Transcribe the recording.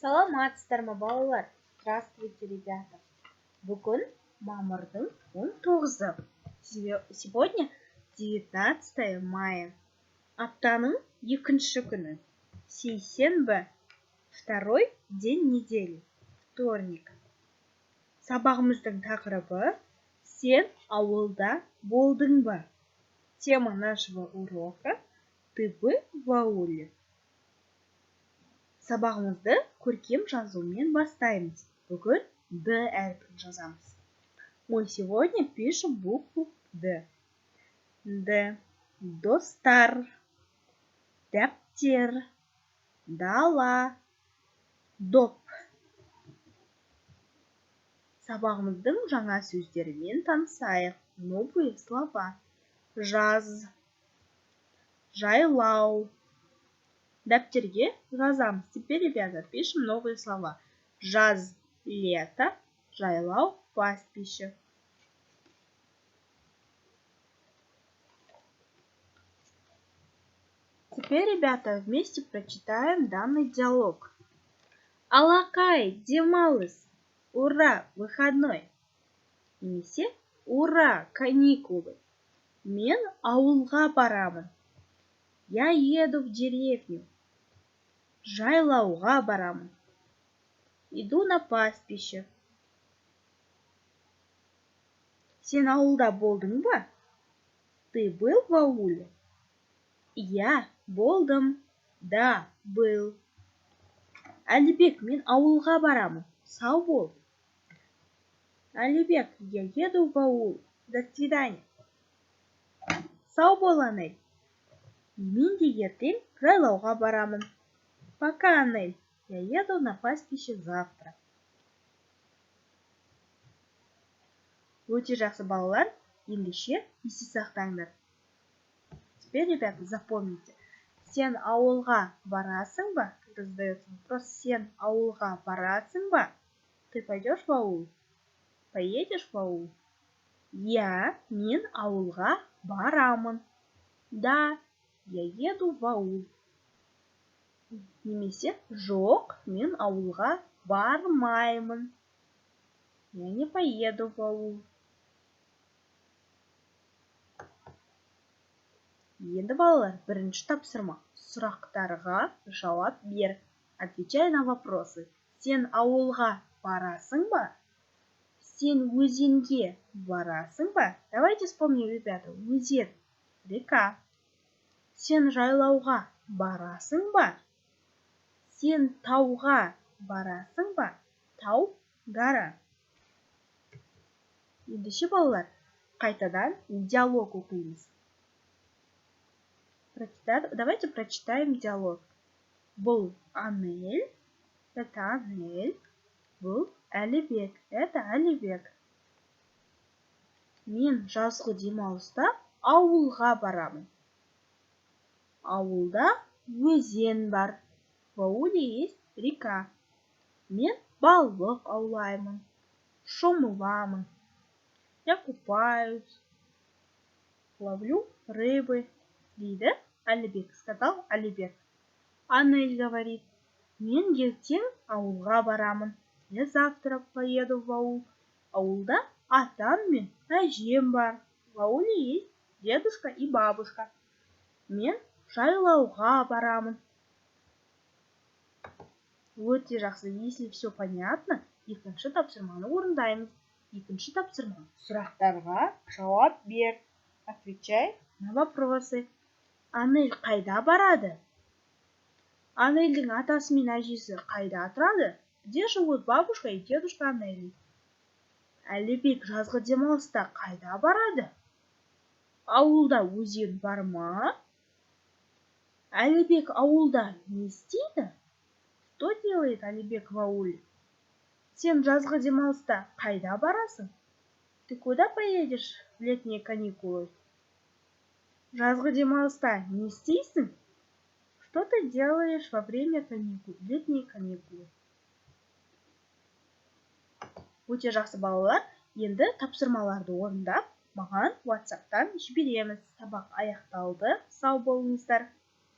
Саламатсыздар ма, балалар? Здравствуйте, ребята! Бүгін мамырдың 19-ы. Сегодня 19 мая. Аптаның екінші күні. Сейсенбі. Второй день недели. Вторник. Сабағымыздың тақырыбы: «Сен ауылда болдың ба?» Тема нашего урока: «Ты был в ауле?» Сабағымызды көркем жазумен бастаймыз. Бүгін «Д» әрпін жазамыз. Мы сегодня пишем букву «Д». Д. Достар, дәптер, дала, доп. Сабағымыздың жаңа сөздерімен танысайық. Новые слова: жаз, жайлау. Дәптерге жазамыз. Теперь, ребята, пишем новые слова: жаз — лето, жайлау — пастбище. Теперь, ребята, вместе прочитаем данный диалог. Алақай, демалыс! Ура, выходной! Немесе ура, каникулы! Мен ауылға барамын. Я еду в деревню. Жайлауға барамын. Иду на пастбище. Сен ауылда болдың ба? Ты был в ауле? Иә, болдым. Да, был. Әлібек, мен ауылға барамын, сау бол. Әлібек, я еду в аул, до свидания. Сау бол, Анель. Мен де ертең жайлауға барамын. Пока, Анель. Я еду на пастбище завтра. Өте жақсы, балалар. Ендеше, есте сақтаңдар. Теперь, ребята, запомните. Сен ауылға барасың ба? Когда задается вопрос: «Сен ауылға барасың ба?» Ты пойдешь в аул? Поедешь в аул? Иә, мен ауылға барамын. Да, я еду в аул. Немесе жоқ, мен ауылға бармаймын. Я не поеду в аул. Енді, балалар, бірінші тапсырма: сұрақтарға жауап бер. Отвечай на вопросы. Сен ауылға барасың ба? Сен өзенге барасың ба? Давайте вспомним, ребята: өзен — река. Сен жайлауға барасың ба? Сен тауға барасың ба? Тау — гора. Ендеше, балалар, қайтадан диалог оқимыз. Давайте прочитаем диалог. Бұл Анель, это Анель. Бұл Әлібек, это Әлібек. Мен жазғы демалыста ауылға барамын. Ауылда өзен бар. В ауле есть река. Мен балық аулаймын, шомыламын. Я купаюсь, ловлю рыбы, дейді Әлібек. Сказал Әлібек. Анель говорит: мен ертең ауылға барамын. Я завтра поеду в аул. Ауылда атам мен әжем бар. В ауле есть дедушка и бабушка. Мен жайлауға барамын. Өте жақсы. Если все понятно, екінші тапсырманы орындаймыз. Екінші тапсырма: сұрақтарға жауап бер. Отвечай на вопросы. Анель қайда барады? Анельдің атасы мен әжесі қайда тұрады? Где живут бабушка и дедушка Анели? Әлібек жазғы демалыста қайда барады? Ауылда өзен бар ма? Әлібек ауылда не істейді? Что делает Алибек в ауле? Сен жазғы демалыста қайда барасың? Ты куда поедешь в летние каникулы? Жазғы демалыста не істейсің? Что ты делаешь во время каникул, летние каникулы? Өте жақсы, балалар. Енді тапсырмаларды орындап, маған WhatsAppтан жібереміз. Сабақ аяқталды. Сау болыңыздар.